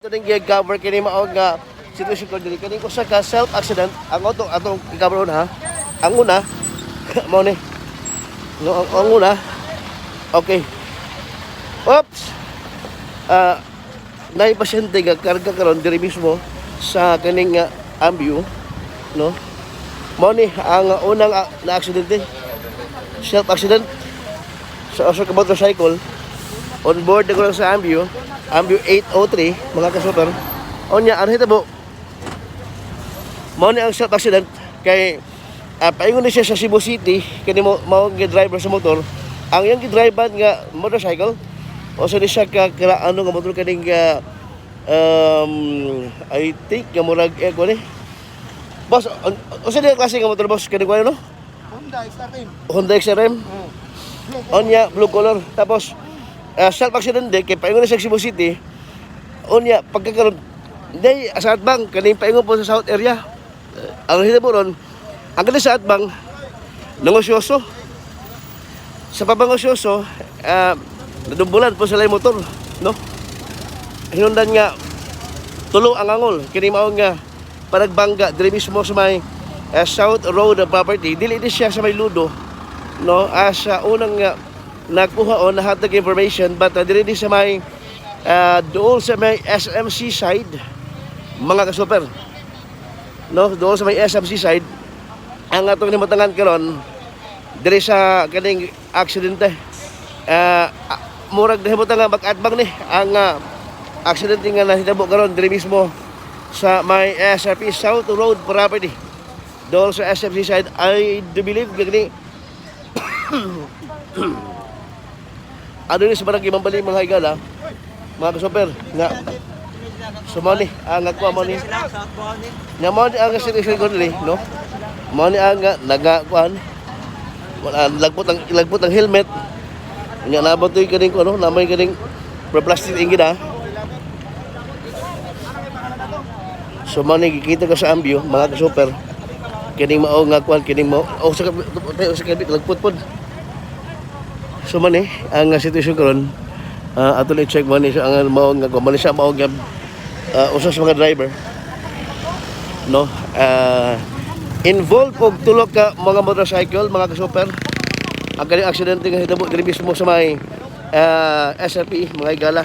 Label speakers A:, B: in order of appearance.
A: Ito ning gi-cover kini mao nga situation ko diri kini usa ka self accident ang auto atong i-cover ha. Ang una mao ni. No, ang una. Okay. Oops. Ah, naay pasyente nga karga karon diri mismo sa kaning ambio, no? Mao ni ang unang na aksidente. Self accident sa usa ka motorcycle on board na ko lang sa ambio, Ambio 803, mga kasuper. Unya, ano hitabo? Mao ni ang self accident kay paingon ni siya sa Cebu City kani mo mao nga driver sa motor. Ang iyang gi-drive nga motorcycle o sa ni siya ka ano nga motor kaning I think nga murag eh ko ni. Boss, usa ni klase nga motor, boss, kaning kuno, no?
B: Honda XRM.
A: Honda XRM. Onya, blue color. Tapos self accident din kay paingon ni siya sa Cebu City. Unya pagkakaroon day sa Atbang kaning paingon po sa South area. Ang hitabo ron, ang kani sa Atbang nangosyoso. Sa pabangosyoso, nadumbulan po sila yung motor, no? Hinundan nga tulo ang angol kini mao nga panagbangga diri mismo sa may South Road property. Dili ni siya sa may Ludo, no, as sa unang nga nakuha o nahatag information, but diri di sa may doon sa may SMC side, mga kasuper, no, doon sa may SMC side ang atong nimatangan karon diri sa kaning aksidente. Murag nahimutang nga mag-atbang ni ang aksidente nga nahitabo karon diri mismo sa may SRP South Road property doon sa SMC side. I do believe gani ano ni sa barangay Mambali, mga higala, mga kasuper, nga so mao ni ang nakuha mo ni nga mao ni ang situation ko diri, no? Mao ni ang nagakuan, wala lagpot ang helmet nga nabot toy kaning ano namay kaning plastic ingin ha. So mao ni gikita ko sa ambyo, mga kasuper, kining mao nga kuan kining mao o sa tayo sa kabit lagpot pod. So man eh, ang sitwasyon karon, ato na i-check man ni siya ang mao nga kuan man ni siya mao nga usa sa mga driver, no? Involved og tulo ka mga motorcycle, mga kasuper, ang kaning aksidente nga hitabo diri mismo sa may SRP, mga igala.